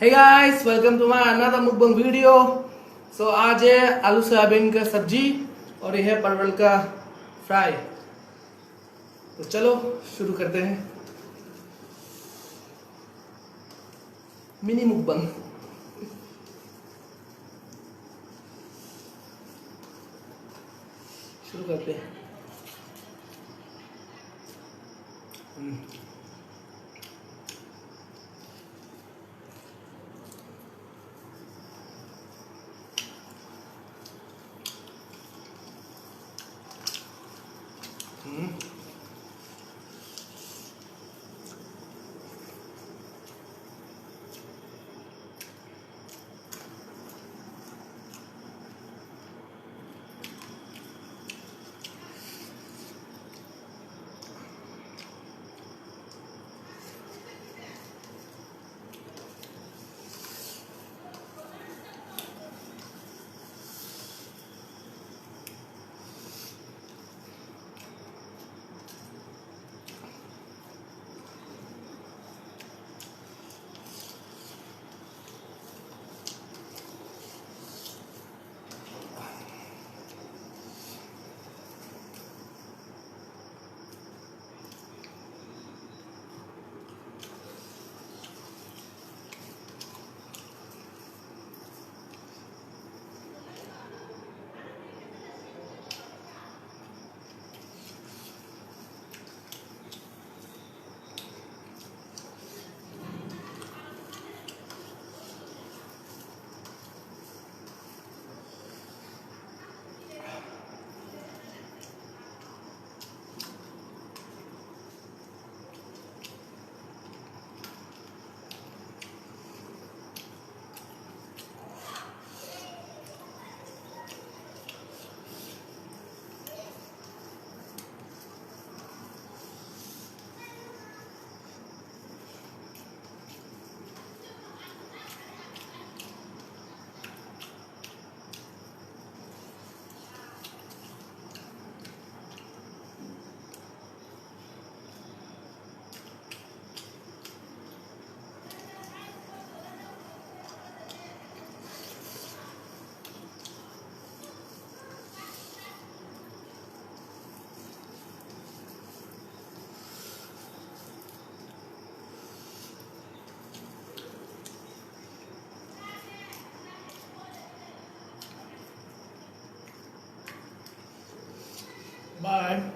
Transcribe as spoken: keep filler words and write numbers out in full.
Hey guys, welcome to my another mukbang video. So आज है आलू सोयाबीन का सब्जी और ये है परवल का फ्राई। तो चलो शुरू करते हैं मिनी मुकबंग। शुरू करते हैं। हम्म। हम्म। Mine.